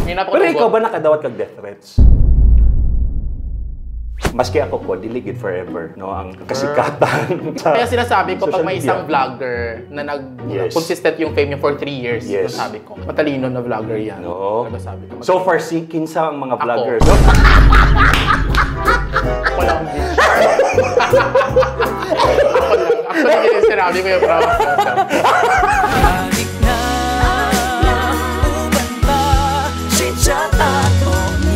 Pero ikaw ba nakadawat kag death threats? Maski ako ko, dili gid forever, no, ang kasikatan sa Kaya sinasabi ko, pag social may media. Isang vlogger na nag consistent yung fame niya for 3 years, sabi ko, matalino na vlogger yan. No. Talaga sabi ko. So far, si kinsa ang mga Ako. Vloggers, no? Ako lang, bitch. Ako lang. Actually, yun yung sinabi ko yung promise. Balik na, uban ta, Chit-chat ato ni.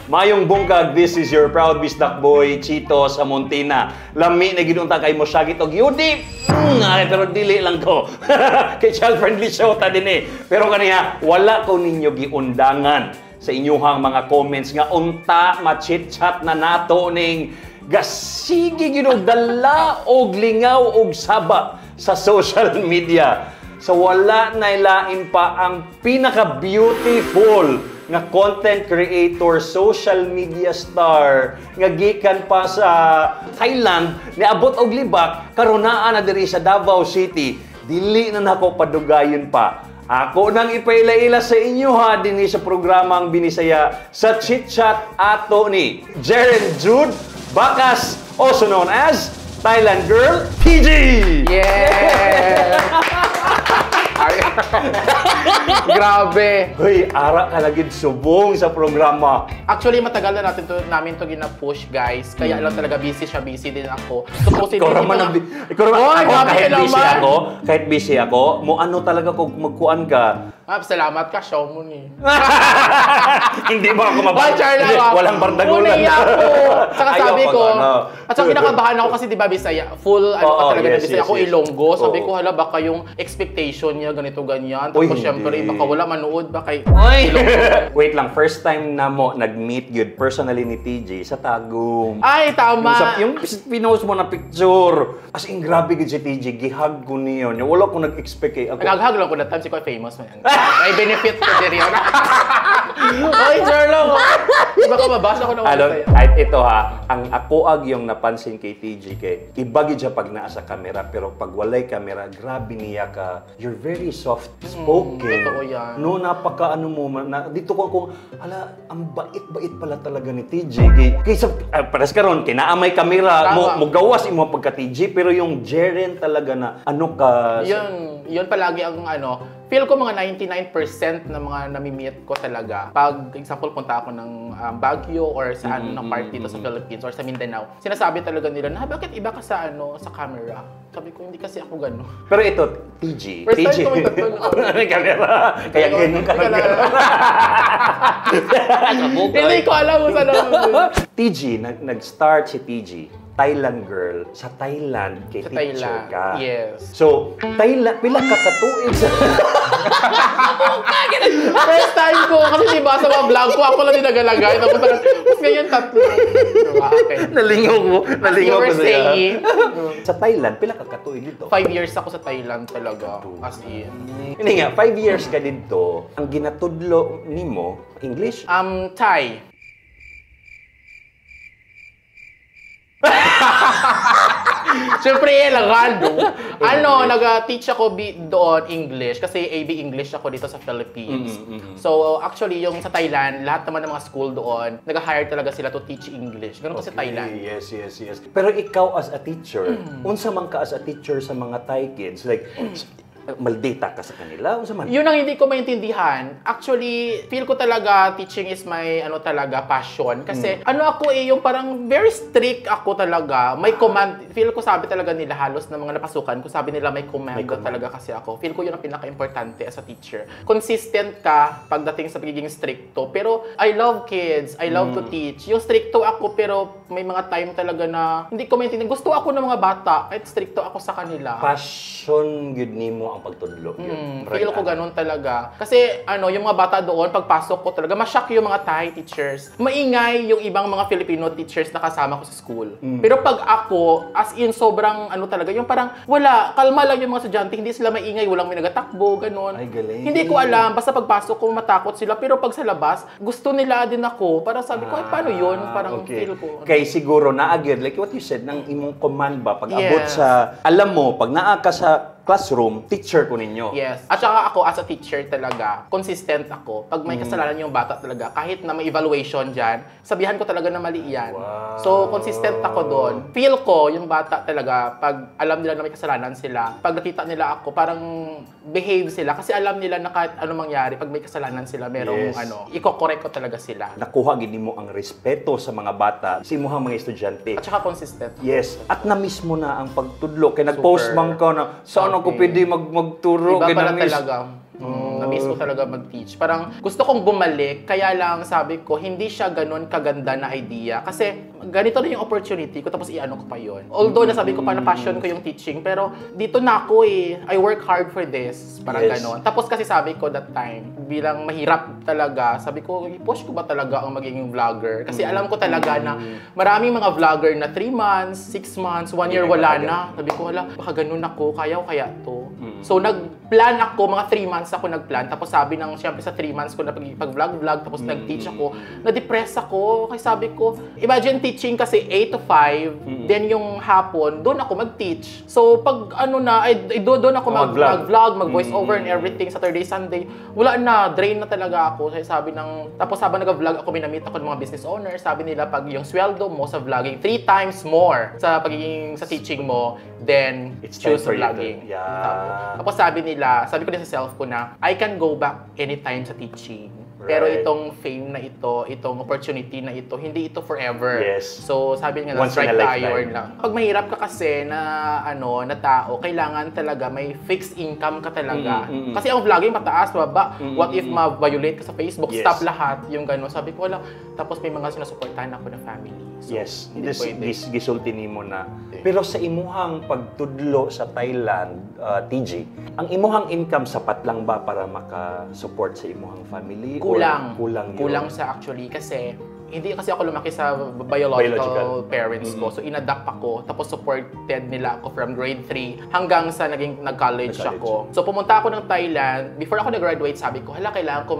Mayong bungkag, this is your proud bisdak boy, Chito Samontina. Lami na ginunta kay mo syagit og yudi. Ay, pero dili lang ko. Kay child-friendly show ta din eh. Pero kaniya, wala ko ninyo giundangan sa inyuhang mga comments nga unta ma-chit-chat na nato ning gasigi ginog dala og lingaw og saba sa social media. So wala na ilain pa ang pinaka-beautiful nga content creator, social media star nga gikan pa sa Thailand, niabot og Libak, karon naa na diri sa Davao City. Dili na nako padugayon pa. Ako nang ipaila-ila sa inyo ha dinhi sa programang Binisaya sa Chit Chat ato ni Jeren Jude Bakas, also known as Thailand Girl TG. Yeah! Ay. Grabe. Hoy, ara ka lagi subong sa programa. Actually, matagal na natin to, namin to gina-push, guys. Kaya lang talaga busy siya, busy din ako. Supposedly, Ikaw raman ang ikaw raman Oy, ako, grabe kahit ka busy naman. Ako, kahit busy ako, mo ano talaga kung magkuan ka. Ah, salamat ka, show mo ni. Hindi mo ako mabang. Bye, Charlie. Hindi, walang bardagulan. Una ako. Saka Ayaw sabi pag ko, ano. At saka kinakabahan ako kasi di ba Bisaya, full ano ka Oo, talaga na yes, Bisaya. yes, Ako Ilonggo. Sabi ko, hala, baka yung expectation niya ganito, ganyan. Uy, Tapos syempre, hindi. Baka wala manood, baka Oy! Wait lang, first time na mo nag-meet yun personally ni TG sa Tagum. Ay, tama. Yung pinost mo na picture. As in, grabe gid si TG, gihag ko niyo. Wala ko nag-expect kay ako. Nag-hug lang ko that time, si Kuya famous man. May benefit ko din yun. Ay, Charlo! Baka mabasa ko na Ano, sa'yo. ay, ito ha, ang ako ag yung napansin kay TG kay, iba gid siya pag naa sa camera, pero pag walay camera, grabe niya ka. You're very soft spoken. Totoo yan. No, napaka ano mo, na, dito ko ako, ala, ang bait-bait pala talaga ni TG. Kay, kay sa, pares karon, kinaa may camera, mo, Tama. mo gawas imo pagka TG, pero yung Jeren talaga na, ano ka, Yun, yun palagi ang ano, feel ko mga 99% ng mga nami-meet ko talaga. Pag, example, punta ako ng Baguio or sa ano ng part dito sa Philippines or sa Mindanao, sinasabi talaga nila na, "Ah, bakit iba ka sa ano, sa camera?" Sabi ko, "Hindi kasi ako gano'n." Pero ito, TG. First time TG. ko may tatlo. May camera. Kaya ganun ka Teka lang. lang. Hindi ko alam kung saan ako. TG, nag-start si TG, Thailand Girl, sa Thailand, kay Sa teacher Thailand, ka. yes. So, Thailand, pila ka katuig sa First time ko, kasi diba sa mga vlog ko, ako lang din nagalagay. Tapos, tapos ngayon tatlo. Diba? Okay. Nalingaw ko. Nalingaw You ko were siya. saying? Sa Thailand, pila ka katuig dito? 5 years ako sa Thailand talaga. As in. Hindi nga, 5 years ka dito, ang ginatudlo nimo, English? Thai. Siyempre, Lagando. Ano, nag-teach ako doon English kasi AB English ako dito sa Philippines. So, actually, yung sa Thailand, lahat naman ng mga school doon, nag-hire talaga sila to teach English. Ganun kasi Thailand. Yes. Pero ikaw as a teacher, unsa man ka as a teacher sa mga Thai kids? Like, maldita ka sa kanila? Unsa man? Yun ang hindi ko maintindihan. Actually, feel ko talaga teaching is my ano talaga passion kasi ano ako eh, yung parang very strict ako talaga. May command, feel ko sabi talaga nila halos ng mga napasukan ko, sabi nila may command, May command. talaga kasi ako. Feel ko yun ang pinaka-importante as a teacher. Consistent ka pagdating sa pagiging stricto. Pero I love kids, I love to teach. Yung stricto ako pero may mga time talaga na hindi ko maintindihan. Gusto ako ng mga bata kahit stricto ako sa kanila. Passion gyud nimo ang pagtudlo yun. Feel ko ganun talaga. Kasi ano, yung mga bata doon, pagpasok ko talaga, ma-shock yung mga Thai teachers. Maingay yung ibang mga Filipino teachers na kasama ko sa school. Pero pag ako, as in sobrang ano talaga, yung parang wala, kalma lang yung mga estudyante, hindi sila maingay, walang may nagatakbo, ganun. Ay, galing. Hindi ko alam, basta pagpasok ko matakot sila, pero pag sa labas, gusto nila din ako. Parang sabi ko, "Ay, paano yun?" Parang feel ko. Kay siguro naa gyud like what you said nang imong command ba pag abot Yes. sa alam mo pag naa ka sa classroom, teacher ko ninyo. Yes. At saka ako as a teacher talaga, consistent ako. Pag may kasalanan yung bata talaga, kahit na may evaluation dyan, sabihan ko talaga na mali yan. So, consistent ako doon. Feel ko, yung bata talaga, pag alam nila na may kasalanan sila, pag nakita nila ako, parang behave sila. Kasi alam nila na kahit ano mangyari, pag may kasalanan sila, merong ano, iko-correct ko talaga sila. Nakuha gid nimo ang respeto sa mga bata, sa imuhang mga estudyante. At saka consistent. Yes. At na-miss mo na ang pagtudlo. Kay nag-post Super. man ka na, saan ako pwede magturo? Iba Kay pala na-miss. talaga. Na-miss ko talaga mag-teach. Parang gusto kong bumalik, kaya lang sabi ko, hindi siya ganun kaganda na idea. Kasi ganito na yung opportunity ko, tapos i-ano ko pa yun. Although nasabi ko pa na passion ko yung teaching, pero dito na ako eh. I work hard for this. Parang ganun. Tapos kasi sabi ko that time, bilang mahirap talaga, sabi ko, i-push ko ba talaga ang magiging vlogger? Kasi alam ko talaga na maraming mga vlogger na 3 months, 6 months, 1 year, Hindi wala na na. Sabi ko, wala, baka ganun ako, kaya ko kaya to. So, nag-plan ako, mga 3 months ako nag-plan. Tapos sabi ng, siyempre sa 3 months ko na pag-vlog-vlog, tapos nag-teach ako, na-depress ako. Kasi sabi ko, imagine teaching kasi 8 to 5, then yung hapon, doon ako mag-teach. So, pag ano na, ay, doon ako Mag-vlog. mag-vlog, mag-voice over and everything, Saturday, Sunday. Wala na, drain na talaga ako. Kaya sabi ng, tapos habang nag-vlog ako, minamit ako ng mga business owners. Sabi nila, pag yung sweldo mo sa vlogging, three times more sa pagiging, sa teaching mo, then It's time choose for you to- vlogging. Tapos sabi nila, sabi ko din sa self ko na, I can go back anytime sa teaching. Pero itong fame na ito, itong opportunity na ito, hindi ito forever. So sabi nga, Once in strike a the lifetime. iron lang. Pag mahirap ka kasi na ano, na tao, kailangan talaga may fixed income ka talaga. Kasi ang vlogging mataas, baba. What if ma-violate ka sa Facebook, stop lahat, yung gano'n. Sabi ko wala. Tapos may mga sinusuportahan ako na family. So, hindi This, pwede. this gisulti nimo na. Pero sa imuhang pagtudlo sa Thailand, TG, ang imuhang income sapat lang ba para maka-support sa imuhang family? Or Kulang. kulang yun? Kulang siya actually kasi hindi kasi ako lumaki sa biological, Biological. parents ko. So inadapt ako. Tapos supported nila ako from grade 3 hanggang sa naging nag-college Nag-college. ako. So pumunta ako ng Thailand. Before ako nag-graduate, sabi ko, hala, kailangan ko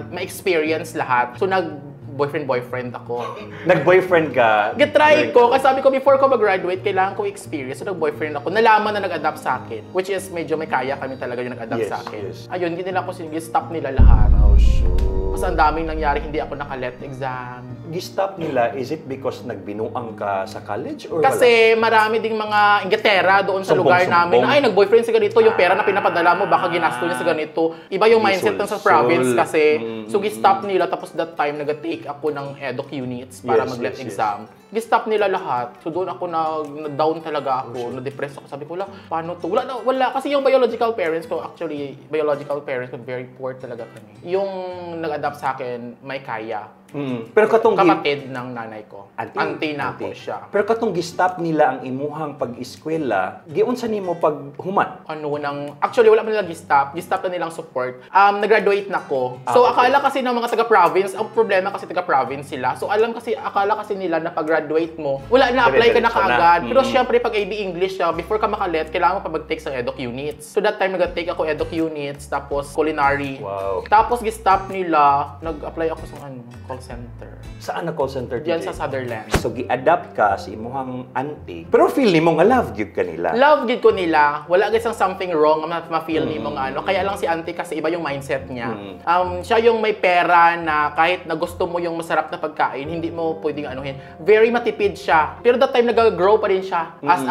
ma-experience lahat. So nag boyfriend-boyfriend ako. Nag-boyfriend ka? Gitry ko, kasi sabi ko before ko mag-graduate, kailangan ko experience. So nag-boyfriend ako. Nalaman na nag-adapt sa akin. Which is medyo may kaya kami talaga yung nag-adapt sa akin. Ayun, hindi nila ako stop nila lahat. Oh, shoot. Tapos ang daming nangyari, hindi ako naka-let exam. Gi-stop nila, is it because nagbinuang ka sa college or wala? Kasi marami ding mga inggitera doon sa lugar Sumbong-sumbong. namin na, ay, nag-boyfriend si ganito, yung pera na pinapadala mo, baka ginasto niya sa ganito. Iba yung mindset ng sa Sulsul. province kasi. So, gi-stop nila. Tapos that time, nag-take ako ng EDUC units para mag-let exam. Gi-stop nila lahat. So, doon ako na-down talaga ako. Na-depress ako. Sabi ko, wala, paano to? Wala, na, wala. Kasi yung biological parents ko, actually, biological parents ko, very poor talaga kami. Yung nag-adapt sa akin, may kaya. Pero katong Kapatid ng nanay ko. Auntie, Auntie na ako auntie. siya. Pero katong gi-stop nila ang imuhang pag-eskwela, giunsa nimo paghuman? Ano nang actually wala man nila gi-stop, gi-stop na nilang support. Nag-graduate na ko. So akala kasi ng mga taga-province, ang problema kasi taga-province sila. So alam kasi akala kasi nila na pag-graduate mo, wala na, apply ka na Dire-diretso na. kaagad. Pero syempre pag AB English siya, before ka makalet, kailangan mo pa mag-take sa EDUC units. So that time nag-take ako EDUC units tapos culinary. Tapos gi-stop nila, nag-apply ako sa ano, call center. Saan na call center, Diyan TJ? sa Sutherland. So gi-adapt ka sa imuhang auntie. Pero feel nimo nga love gyud kanila. Love gid ko nila. Wala gid sang something wrong nga ma-feel nimo nga ano. Kaya lang si auntie kasi iba yung mindset niya. Siya yung may pera na kahit na gusto mo yung masarap na pagkain, hindi mo pwedeng anuhin. Very matipid siya. Pero that time nag-grow pa rin siya as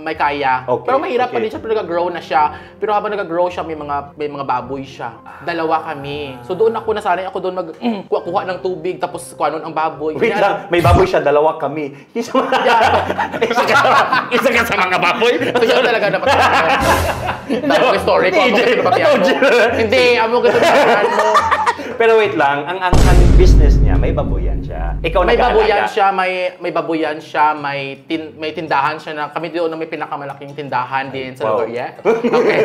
may kaya. Pero mahirap pa rin siya pero nag-grow na siya. Pero habang nag-grow siya, may mga baboy siya. Dalawa kami. So doon ako nasanay ako doon mag kuha-kuha ng tubig tapos kuhanon ang baboy. Wait lang, may baboy siya, dalawa kami. Isa ka sa mga baboy? So yun talaga dapat. Dahil story ko, amo Hindi. kasi napatiyan mo. Hindi, amo kasi napatiyan mo. Pero wait lang, ang business niya, may baboyan siya. Ikaw May nag-aalaga. baboyan siya, may baboyan siya, may tindahan siya na kami doon na may pinakamalaking tindahan din sa lugar. Yeah. Okay.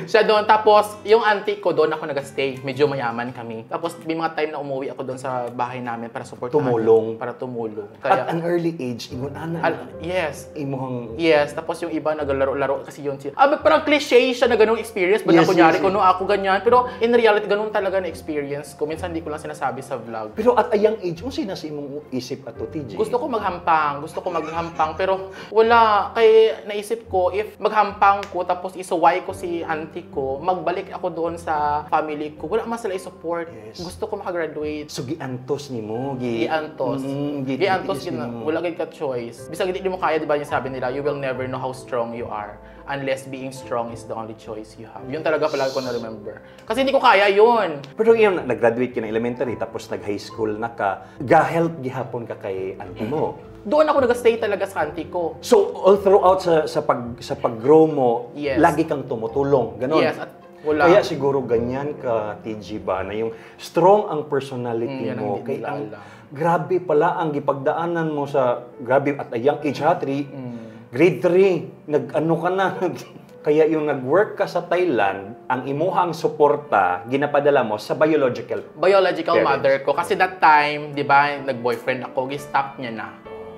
Siya doon tapos yung auntie ko doon ako nag-stay. Medyo mayaman kami. Tapos may mga time na umuwi ako doon sa bahay namin para suportahan. Tumulong. Para tumulong. At Kaya an early age, ingon ana. Yes. Imuhang Yes, tapos yung iba naglaro-laro kasi yun siya. Ah, parang cliche siya na ganung experience. Ba kunyari ko, no, ako ganyan. Pero in reality, ganun talaga na experience ko. Minsan hindi ko lang sinasabi sa vlog. Pero at a young young age, unsay na sa imong isip ato, TJ? Gusto ko maghampang, pero wala. Kay naisip ko, if maghampang ko, tapos isuway ko si auntie ko, magbalik ako doon sa family ko, wala man sila i-support. Gusto ko makagraduate. So giantos nimo, gi Giantos. Gi Giantos gitiis gid na, nimo. Wala gid ka choice. Bisag di mo kaya, di ba yung sabi nila, "You will never know how strong you are unless being strong is the only choice you have." Yun talaga palagi ko na remember. Kasi hindi ko kaya yun. Pero yun, nag-graduate ka ng elementary, tapos nag-high school na ka, ga-help gihapon ka kay auntie mo. Doon ako nag-stay talaga sa auntie ko. So all throughout sa pag-grow mo, lagi kang tumutulong, ganon. Yes, at wala. Kaya siguro ganyan ka, TG ba, na yung strong ang personality Yan ang mo. hindi Kay nila ang alam. Grabe pala ang gipagdaanan mo sa grabe at a young age ha, grade 3, nag-ano ka na. Kaya yung nag-work ka sa Thailand, ang imuhang suporta ginapadala mo sa biological biological parents. Mother ko. Kasi that time, di ba, nag-boyfriend ako, gi-stop niya na.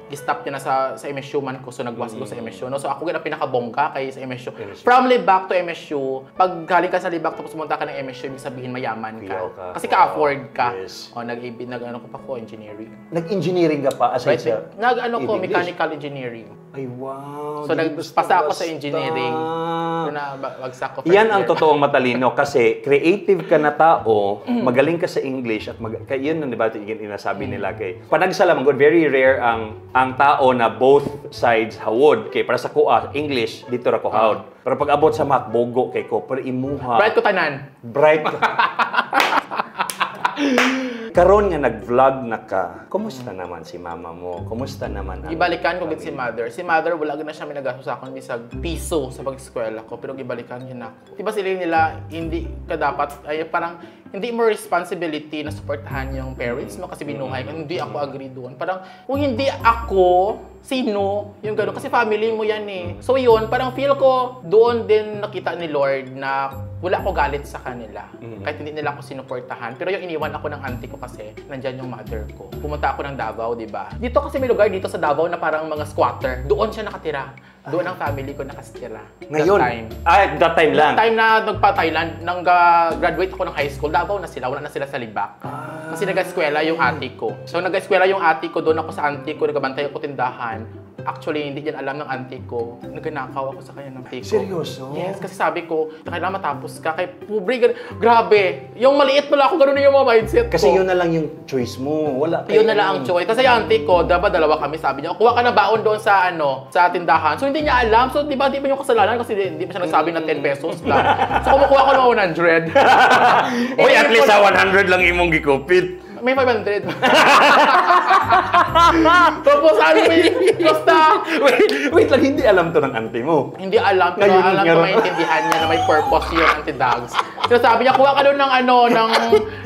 Gi-stop niya na sa MSU man ko. So, nagwas ko sa MSU. No? So, ako gina pinakabongga kay sa MSU. MSU. From Libak to MSU, pag galing ka sa Libak tapos pumunta ka ng MSU, ibig sabihin mayaman ka. Kuyaw ka. Kasi ka-afford ka. O, nag, ano ko pa ko, engineering. Nag-engineering ka pa aside Right? sa Nag, ano ko, English? Mechanical engineering. Ay, wow. So, Di nagpasa ako sa basta-basta. Engineering. Pero na, bagsak ko first Yan ang year. Totoong matalino kasi creative ka na tao, magaling ka sa English at kay yun, di ba, yung inasabi nila kay panagsa lang good, very rare ang tao na both sides hawod kay para sa kuha English dito ra ko hawod. Pero pag abot sa math, bogo kay ko, pero imuha Bright ko tanan. Bright ka. Karon nga nag-vlog na ka, kumusta naman si mama mo? Kumusta naman ang Gibalikan ko gid si mother. Si mother, wala gid na siya minagasto sa akon bisag piso sa pag-eskwela ko, pero gibalikan niya na ako. Di ba sila nila, hindi ka dapat ay parang hindi mo responsibility na suportahan yung parents mo kasi binuhay ka. Hindi ako agree doon. Parang kung hindi ako, sino? Yung gano'n. Kasi family mo yan eh. So yun, parang feel ko doon din nakita ni Lord na wala ako galit sa kanila. Kahit hindi nila ako sinuportahan. Pero yung iniwan ako ng auntie ko kasi, nandyan yung mother ko. Pumunta ako ng Davao, di ba? Dito kasi may lugar dito sa Davao na parang mga squatter. Doon siya nakatira. Doon ang family ko nakatira. Ngayon? That time. Ah, that time lang. Time na nagpa-Thailand, nang graduate ako ng high school, Davao na sila, wala na sila sa Libak. Kasi nag-eskwela yung ate ko. So nag-eskwela yung ate ko, doon ako sa auntie ko, nagabantay ako tindahan. Actually, hindi yan alam ng auntie ko. Nagnakaw ako sa kanya ng auntie ko. Seryoso? Yes, kasi sabi ko, kailangan matapos ka. Kay pobre, grabe. Yung maliit pala ako, ganun na yung mga mindset Kasi ko. yun na lang yung choice mo. Wala Yun na lang ang choice. Kasi yung auntie ko, dapat dalawa kami, sabi niya, "Kuha ka na baon doon sa ano, sa tindahan." So hindi niya alam. So di ba, di ba yung kasalanan kasi di pa siya nagsabi na 10 pesos lang. So kumukuha ko ng 100. Uy, at least sa 100 lang imong gikupit. May 500. Tapos ano may, basta, Wait, wait lang, hindi alam to ng auntie mo. Hindi alam, pero Ngayon, alam ko ngayon. maintindihan niya na may purpose yun, Auntie Dags. Sinasabi niya, "Kuha ka doon ng ano,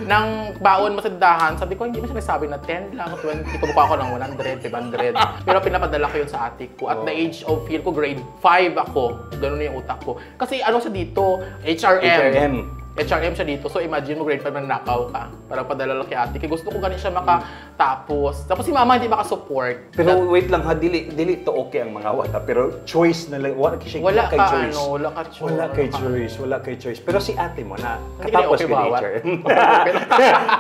ng baon mo sa tindahan." Sabi ko, hindi mo siya nagsabi na 10 lang, 20. Kumukuha ko ng 100, 500. Pero pinapadala ko yun sa ate ko. At the age of, feel ko, grade 5 ako. Ganun na yung utak ko. Kasi ano siya dito, HRM. HRM. HRM siya dito. So imagine mo, grade 5 na nakaw ka. Parang padala lang kay ate. Kaya gusto ko ganin siya makatapos. Tapos si mama hindi makasupport. Pero wait lang ha, dili dili to okay ang mga wata, pero choice na lang, wala kay Wala kay ka, choice. ano, wala ka choice. Wala kay choice, wala kay choice. Pero si ate mo na Hindi ka katapos okay gud bawat. HRM.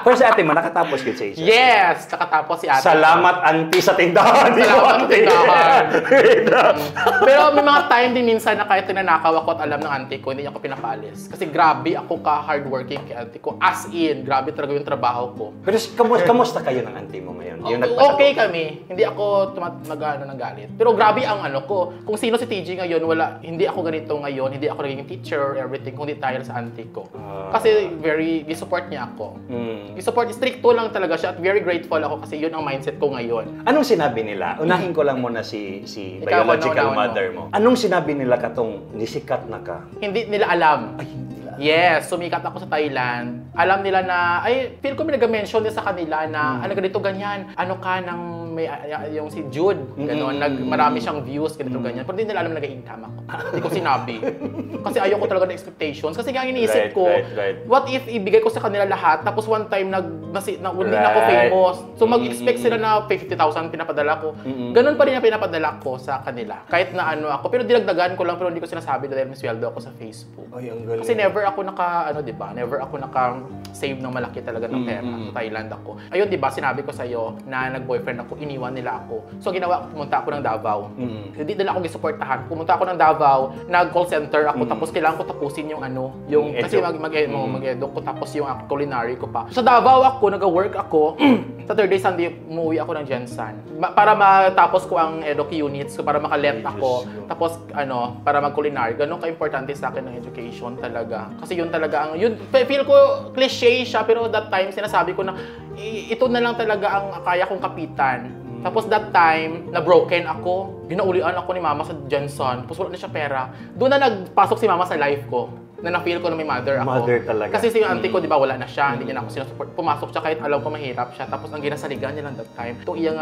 Pero si ate mo nakatapos gud sa HRM. Yes! Nakatapos si ate. Salamat, auntie, sa tindahan. Salamat sa tindahan. Wait lang. Pero may mga time din minsan na kahit nanakaw ako at alam ng auntie ko, hindi niya ako pinapaalis. Kasi grabe ako ka hardworking kay auntie ko. As in, grabe talaga yung trabaho ko. Pero kamusta kayo ng auntie mo ngayon? Yung nagpadala? Okay kami. Hindi ako nag ano, ng galit. Pero grabe ang ano ko. Kung sino si TG ngayon, wala, hindi ako ganito ngayon, hindi ako naging teacher or everything, kundi dahil sa auntie ko. Kasi very, gi-support niya ako. Gi-support, stricto lang talaga siya at very grateful ako kasi yun ang mindset ko ngayon. Anong sinabi nila? Unahin ko lang muna si si Ikaw, biological ano, ano, mother mo. Anong sinabi nila katong nisikat na ka? Hindi nila alam. Ay, hindi nila. Yes, sumikat ako sa Thailand. Alam nila na, ay, feel ko may nag-mention din sa kanila na, ano, ganito, ganyan. Ano ka ng may yung si Jude, gano'n, marami siyang views, ganito, ganyan. Pero hindi nila alam na nag-income ako. Hindi ko sinabi. Kasi ayoko talaga ng expectations. Kasi nga iniisip ko, what if ibigay ko sa kanila lahat, tapos one time hindi na ako famous. So mag-expect sila na 50,000 pinapadala ko. Ganun pa rin ang pinapadala ko sa kanila. Kahit na ano ako. Pero dinagdagan ko lang, pero hindi ko sinasabi dahil may sweldo ako sa Facebook. Ay, ang galing. Kasi never ako naka, ano, 'di ba? Never ako naka-save ng malaki talaga ng pera. Sa Thailand ako. Ayun, 'di ba? Sinabi ko sa iyo na nag-boyfriend ako, iniwan nila ako. So ginawa ko, pumunta ako ng Davao. Hindi nila ako gisuportahan. Pumunta ako ng Davao, nag-call center ako, tapos kailangan ko tapusin yung ano, yung Yung kasi edu. Mag ko tapos yung culinary ko pa. Sa Davao ako, nag-work ako. Saturday, Sunday, umuwi ako ng GenSan. Para matapos ko ang educ units ko, para makalet Ay, ako. Diyos ko. Tapos ano, para mag-culinary. Ganun ka-importante sa akin ng education talaga. Kasi yun talaga ang, yun, feel ko cliche siya, pero that time sinasabi ko na ito na lang talaga ang kaya kong kapitan. Tapos that time, na broken ako. Ginaulian ako ni Mama sa GenSan. Tapos wala na siya pera. Doon na nagpasok si Mama sa life ko. Na na-feel ko na may mother ako. Mother talaga. Kasi si auntie ko, di ba, wala na siya. Hindi niya na ako sinusupport. Pumasok siya kahit alam ko mahirap siya. Tapos ang ginasaligan niya lang that time, itong iyang,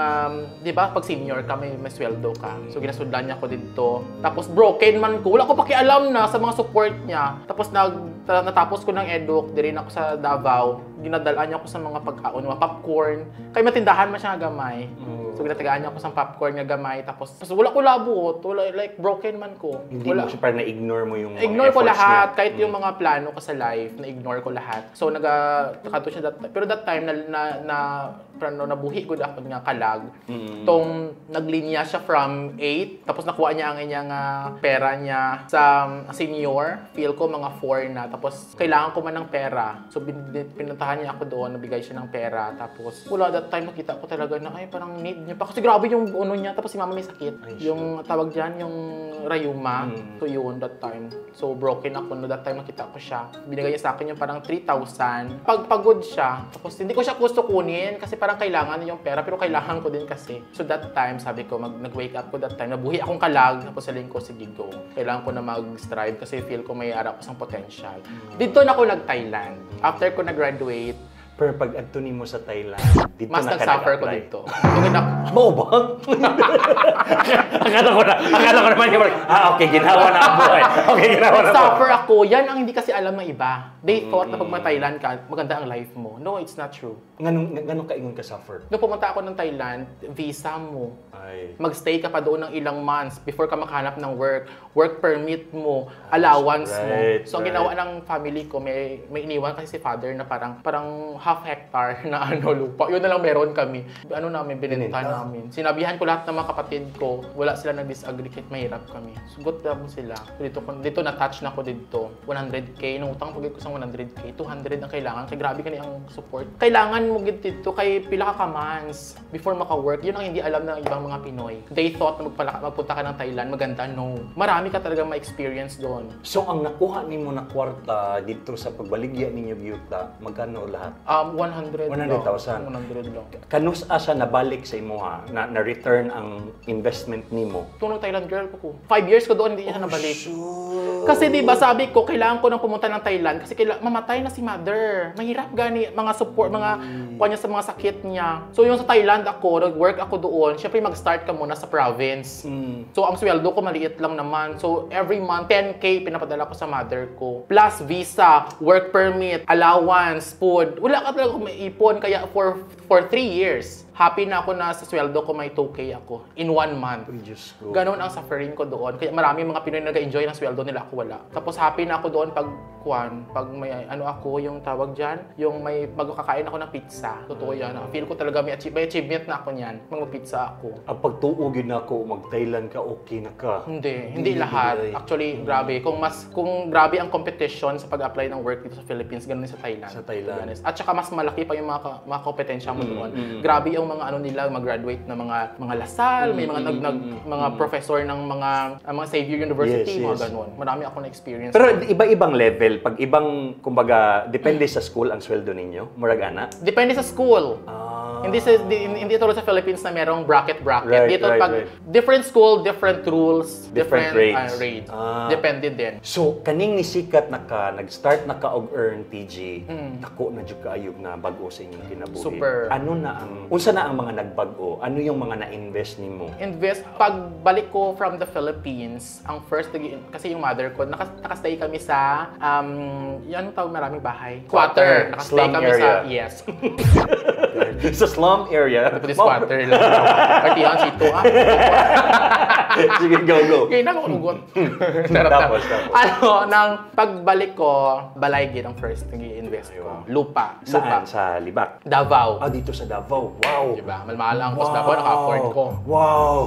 di ba, pag senior ka, may sweldo ka. So ginasudlan niya ako dito. Tapos broken man ko. Wala ko pakialam na sa mga support niya. Tapos natapos ko ng educ, di rin ako sa Davao. Ginadalaan niya ako sa mga pagkaon, mga popcorn. Kay matindahan man siya nga gamay. So ginatagaan niya ako sa popcorn nga gamay. Tapos wala ko labot. Wala, like broken man ko. Hindi Wala. mo siya parang na-ignore mo yung mga Ignore ko efforts lahat, niya. Kahit yung mga plano ko sa life, na-ignore ko lahat. So naka siya that pero that time na plano nabuhi gud ako nga kalag. Tong naglinya siya from 8, tapos nakuha niya ang inyang pera niya sa senior, feel ko mga 4 na. Tapos kailangan ko man ng pera. So pinuntahan niya ako doon, nabigay siya ng pera. Tapos wala, that time nakita ko talaga na ay parang need niya pa kasi grabe yung ano niya. Tapos si Mama may sakit. Ay, Yung tawag diyan, yung rayuma. So yun, that time. So broken ako no that time nakita ko siya. Binigay niya sa akin yung parang 3,000. Pagpagod siya. Tapos hindi ko siya gusto kunin kasi parang kailangan niya yung pera pero kailangan ko din kasi. So that time sabi ko nag-wake up ko that time. Nabuhi akong kalag tapos saling ko, sige, go. Kailangan ko na mag-strive kasi feel ko may ara ko sang potential. Dito na ako nag-Thailand. After ko nag-graduate, Pero pag adto nimo sa Thailand, dito mas na ka nag-suffer ko nag-apply. dito. Tungod Mao ba? Akala ko naman yung ah, okay, ginawa na ang buhay. Okay, ginawa na ang buhay. Nag-suffer ako. Yan ang hindi kasi alam ng iba. They thought na pag ma-Thailand ka, maganda ang life mo. No, it's not true. Nganong kaingon ka suffer? Nung pumunta ako ng Thailand, visa mo. Ay. Magstay ka pa doon ng ilang months before ka makahanap ng work, work permit mo, allowance mo. So ang ginawa ng family ko, may iniwan kasi si father na parang parang half hectare na ano lupa. Yun na lang meron kami. Ano namin, binenta Binenta? Namin. Sinabihan ko lahat ng mga kapatid ko, wala sila nag-disagree kahit mahirap kami. Sugot na mo sila. Dito na-touch na ko dito. 100K. Nung utang pagid ko sa 100K, 200 ang kailangan. Kay grabe kani ang support. Kailangan mo gid dito kay pila ka months before maka-work. Yun ang hindi alam ng ibang mga Pinoy. They thought na magpunta ka ng Thailand, maganda. No. Marami ka talaga ma-experience doon. So ang nakuha nimo na kwarta dito sa pagbaligya ninyo yuta, magkano lahat? 100 100,000. lang. 100 lang. Kanus asa nabalik sa imuha na return ang investment nimo? Tunong Thailand girl ko. 5 years ko doon, hindi niya nabalik. Kasi 'di ba sabi ko, kailangan ko nang pumunta ng Thailand kasi mamatay na si mother. Mahirap gani mga support, mga kuha niya sa mga sakit niya. So yung sa Thailand ako, nag-work ako doon. Syempre mag-start ka muna sa province. So ang sweldo ko maliit lang naman. So every month 10K pinapadala ko sa mother ko. Plus visa, work permit, allowance, food. Wala ka talaga akong maipon kaya for 3 years. Happy na ako na sa sweldo ko may 2K ako in one month. Ay, Diyos ko. Ganon ang suffering ko doon. Kaya marami mga Pinoy na nag-enjoy ng sweldo nila, ako wala. Tapos happy na ako doon pag kwan, pag may ano ako, yung tawag dyan, yung may magkakain ako ng pizza. Totoo yan. Feel ko talaga may achievement na ako niyan. Mag-pizza ako. Ang pagtuo gyud nako mag Thailand ka, okay na ka. Hindi, hindi lahat. Hindi. Actually, grabe. Kung grabe ang competition sa pag-apply ng work dito sa Philippines, ganun din sa Thailand. Sa Thailand. To be honest. At saka mas malaki pa yung mga kompetensya mo doon. Grabe yung mga ano nila, mag-graduate na mga La Salle, may mga nag, nag mga professor ng mga Xavier University, mga ganun. Marami ako na experience. Pero iba-ibang level, pag ibang kumbaga depende sa school ang sweldo ninyo, murag ana. Depende sa school. Ah. Hindi tulad sa Philippines na merong bracket bracket. Dito pag different school, different rules, different different, rates. Rates. Depende din. So, kaning nisikat na ka, nag-start na ka og earn, TG, dako na jud kaayo na bag-o sa inyong kinabuhi. Super. Ano na ang unsa na ang mga nagbag-o? Ano yung mga na-invest nimo? Invest, pagbalik ko from the Philippines, ang first, kasi yung mother ko, nakastay kami sa, yan ang tawag, maraming bahay? Quarter. Quarter. Nakastay Slum kami area. sa, yes. Sa slum area. Pati squatter lang. Partihan, Chito, ah. Sige, go, go. Kaya na ako ugot. Tapos, tapos. Ano, nang pagbalik ko, balay gid ang first nag-invest ko. Lupa. Saan? Lupa. Sa Libak? Davao. Ah, dito sa Davao. Wow. Diba? Malmahal ang cost Davao, naka-afford ko. Wow!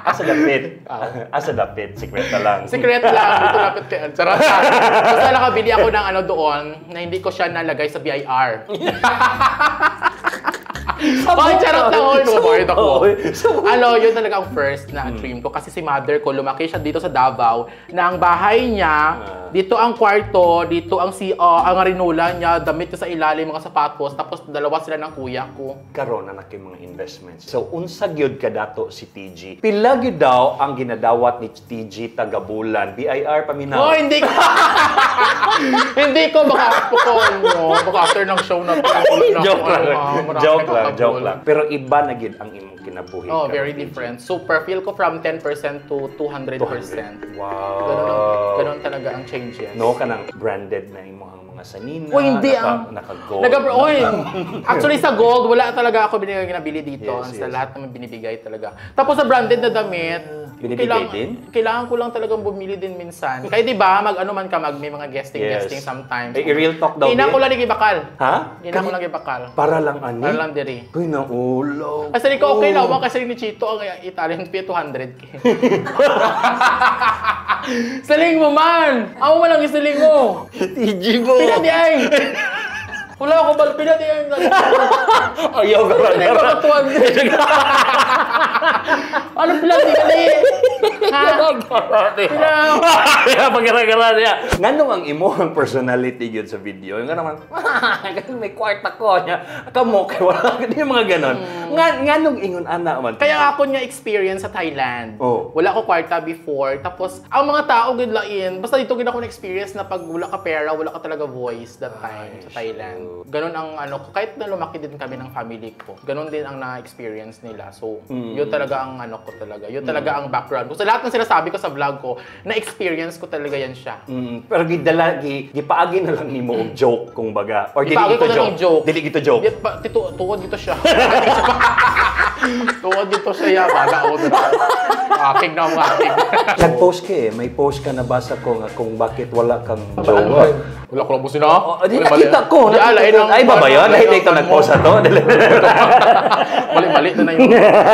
Asa dapit? Asa dapit? Sikwenta lang. Secret lang, dito lapit kay Charot. Basta nakabili ako ng ano doon na hindi ko siya nalagay sa BIR. Ay, charot lang. Oy, nababayad ako. Ano, yun talaga ang first na dream ko. Kasi si mother ko, lumaki siya dito sa Davao, na ang bahay niya, dito ang kwarto, dito ang CR, ang rinula niya, damit niya sa ilalim, mga sapatos, tapos dalawa sila ng kuya ko. Karon na naki mga investments. So unsa gyud kadato si TG? Pila gyud daw ang ginadawat ni TG tagabulan? BIR paminaw. Oh, hindi ko. Hindi ko baka mo. Baka after ng show na to. Wala na Joke ako, lang. ano, marami Joke lang, kakabol. joke lang. Pero iba na gyud ang imong kinabuhi Oh, karon, very TG. different. Super. Feel ko from 10% to 200%. Wow. Ganun talaga ang changes. No, kanang branded na imong mga sanina. Uy, hindi naka, ang naka-gold. Oy, actually sa gold, wala talaga ako binigay nabili dito. Sa lahat naman binibigay talaga. Tapos sa branded na damit, Binibigay din? kailangan ko lang talagang bumili din minsan. Kaya di ba, mag-ano man ka, may mga guesting-guesting sometimes. Eh, real talk daw, Gina di? ko lang ibakal. Ha? Gina ko lang ibakal. Para lang ani? Para lang diri. Uy, naulaw. Kasi ko okay lang, kasi ni Chito ang Italian fee 200K. Siling mo man! Amo man lang isiling mo! TG mo! Pila di ay! Wala ako bal, pila di ay! Ayaw ka Pila ko ka 200. Ano pila di ay? Ha? Pila. Pagkara-gara niya. Nganong ang imuhang personality yun sa video? Yung nga naman, ganun may kwarta ko niya. Kamo, kay wala. Yung mga ganon. Nganong ingon ana man. Kaya ako niya experience sa Thailand. Oh. Wala ko kwarta before. Tapos, ang mga tao gid lain. Basta dito gid ako na-experience na pag wala ka pera, wala ka talaga voice that time sa Thailand. Ganon ang ano ko. Kahit na lumaki din kami ng family ko, ganon din ang na-experience nila. So, yun talaga ang ano ko talaga. Yun talaga ang background ko. Sa lahat ng sinasabi ko sa vlog ko, na-experience ko talaga yan siya. Pero gidala, gipaagi na lang nimo og joke kung baga. Or dili Ipaagi ito ko na lang joke. joke. Dili ito joke. Di, pa, tito, tuod dito siya. Tuod dito siya. Ya. Bala ako na. Aking na ang aking. Nag-post ka eh. May post ka nabasa ko nga kung bakit wala kang jowa. Wala ko lang po sino. Oh, di, nakita ko. Di, Nakita alain ko. ang- Ay, ba ba yun? alain Ay, ang ito ano nag-post mo. na to. Mali-mali na na yun.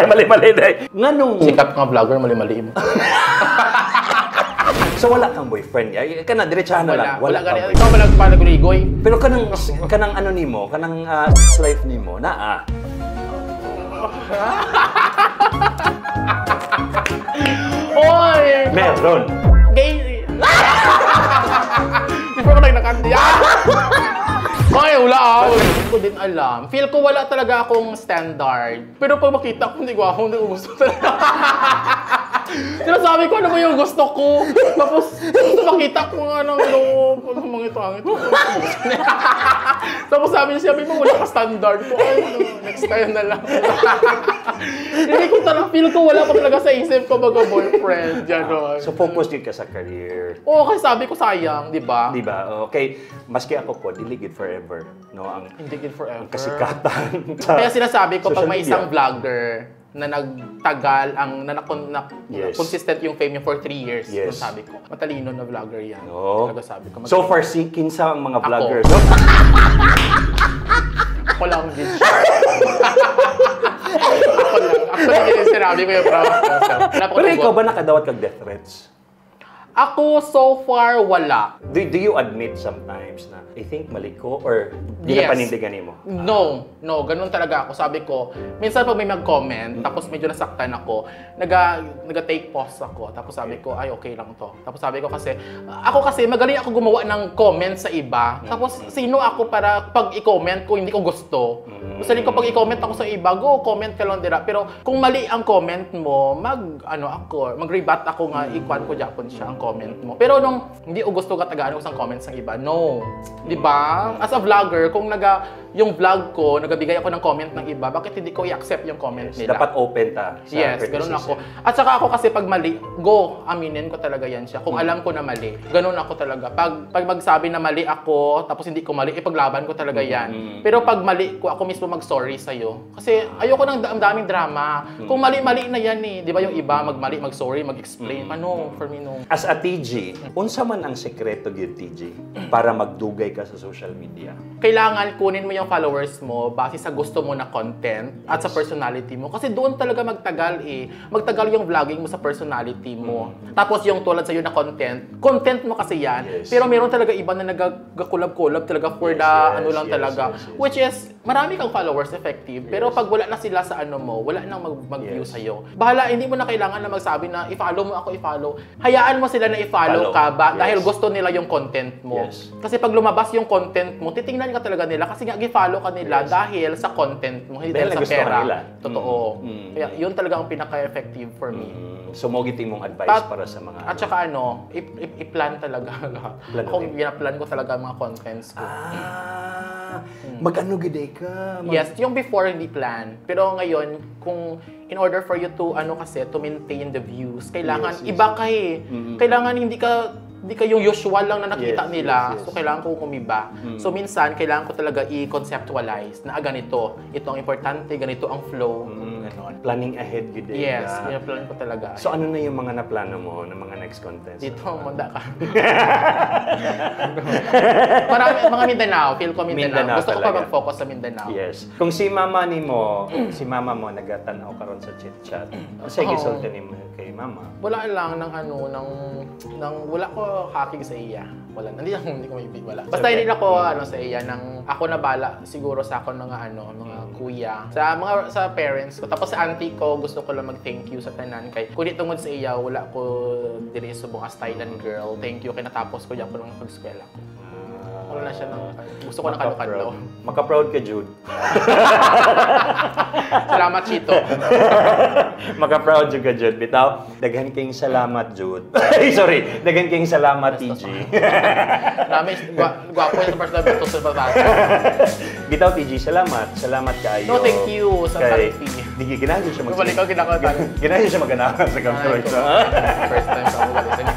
Mali-mali na. Nganong... Sikat nga vlogger, mali-mali mo. So wala kang boyfriend. Ay, kana diretsahan na lang. Wala. Wala kang gani. boyfriend. Ikaw ba nagpanaguligoy? Pero kanang kanang ano nimo, kanang life nimo, naa. Oy! Meron. Gay! Before ko nagnakanti. Ah! Ay, wala ah. Hindi ko din alam. Feel ko wala talaga akong standard. Pero pag makita ko, hindi ko ako, hindi ko gusto talaga. Sinasabi ko, ano ba yung gusto ko? Tapos, gusto makita ko nga ng ano, ano mga ito, ang ito. Tapos sabi niya, sabi mo, wala ka standard ko. Ay, no, next time na lang. Hindi ko talaga, feel ko wala pa talaga sa isip ko baga boyfriend. Gano'n. So focus din ka sa career. Oo, kasi sabi ko sayang, di ba? Di ba? Okay, maski ako po, dili gid forever, no? Ang Hindi good forever. ang kasikatan sa Kaya sinasabi ko, pag social may media. isang vlogger na nagtagal, ang na, na, consistent yung fame niya for 3 years, yun sabi ko. Matalino na vlogger yan. No. Talaga sabi ko. So far, si kinsa ang mga Ako. vloggers. No? Ako lang din siya. Ako lang. Actually, yun yung sinabi ko yung proud myself. Pero ikaw ba nakadawat kag death threats? Ako, so far, wala. Do you admit sometimes na I think mali ko or Yes. ginapanindigan nimo? No, ganun talaga ako. Sabi ko, minsan pag may mag-comment, tapos medyo nasaktan ako, naga-take pause ako. Tapos sabi ko, "Ay, okay lang to." Tapos sabi ko kasi, ako kasi, magaling ako gumawa ng comment sa iba. Tapos, sino ako para pag i-comment ko, hindi ko gusto? Gusto ko pag i-comment ako sa iba, go, comment ka lang dira. Pero kung mali ang comment mo, ano ako, mag-rebut ako nga, ikuan ko japon siya ang comment mo. Pero nung hindi ko gusto katagaan ko sa comments ng iba, no. Di ba? As a vlogger, kung yung vlog ko, nagabigay ako ng comment ng iba, bakit hindi ko i-accept yung comment nila? Dapat open ta sa Yes, ganun criticism. ako. At saka ako kasi pag mali, go, aminin ko talaga yan siya. Kung alam ko na mali, ganun ako talaga. Pag magsabi na mali ako, tapos hindi ko mali, ipaglaban ko talaga yan. Pero pag mali ko, ako mismo mag-sorry sa'yo. Kasi ayoko ng daming drama. Kung mali-mali na yan eh. Di ba yung iba, magmali, mag-sorry, mag-explain. Ano, for me, no. As a TG, unsa man ang sekreto gyud, TG, para magdugay ka sa social media? Kailangan kunin mo yung followers mo base sa gusto mo na content at sa personality mo. Kasi doon talaga magtagal eh. Magtagal yung vlogging mo sa personality mo. Tapos yung tulad sa'yo na content, content mo kasi yan. Pero meron talaga iba na nagka-collab-collab talaga for the ano lang talaga. Which is, marami kang followers effective. Pero pag wala na sila sa ano mo, wala nang mag-view sa'yo. Bahala, hindi mo na kailangan na magsabi na i-follow mo ako, i-follow. Hayaan mo sila na i-follow Follow. ka ba dahil gusto nila yung content mo. Kasi pag lumabas yung content mo, titingnan ka talaga nila kasi nga gi-follow ka nila dahil sa content mo, hindi Dahil dahil sa nagustuhan pera. nila. Totoo. Kaya yun talaga ang pinaka-effective for me. So mo giti mong advice para sa mga At saka ano, i-plan talaga lahat. Plan Ako, ulit. gina-plan ko talaga ang mga contents ko. Ah, mag-ano gid ka? Yes, yung before hindi plan. Pero ngayon, kung in order for you to ano kasi to maintain the views, kailangan iba ka eh. Kailangan hindi ka yung usual lang na nakita nila. So kailangan ko umiba. So minsan kailangan ko talaga i-conceptualize na ah, ganito, ito ang importante, ganito ang flow, ganon. Planning ahead gid Yes, ka. plan ko talaga. So ano na yung mga naplano mo ng mga next contents? Dito, manda ka. Marami, mga Mindanao, feel ko Mindanao. Mindanao Gusto ko pa talaga. mag-focus sa Mindanao. Yes. Kung si mama nimo, si mama mo nagatanaw karon sa chit-chat, unsay Oo. gisulti nimo kay mama? Wala lang ng ano, ng wala ko hakig sa iya. Wala. Hindi ako, hindi ko may wala. Basta hindi ako ano sa iya nang ako na bala siguro sa ako mga ano, mga kuya. Sa mga sa parents ko. Tapos sa auntie ko, gusto ko lang mag-thank you sa tanan kay kung di tungod sa iya, wala ko diri subong as Thailand girl. Thank you kay natapos ko gyapon ang pag-eskwela ko. Wala na siya ng gusto ko na kadlo-kadlo. Maka-proud. Maka-proud ka, Jude. Salamat, Chito. Maka-proud jud ka, Jude. Bitaw, daghan kayong salamat, Jude. Ay, sorry. Daghan kayong salamat, TG. Nami, gwapo yung sa first love ito sa babasa. Bitaw, TG, salamat. Salamat kaayo. No, thank you sa Kay, fee. Di ganahan siya mag Balik ko kinakautan. Ganahan siya maganahan sa Ay, camera. ko. First time sa ako balik.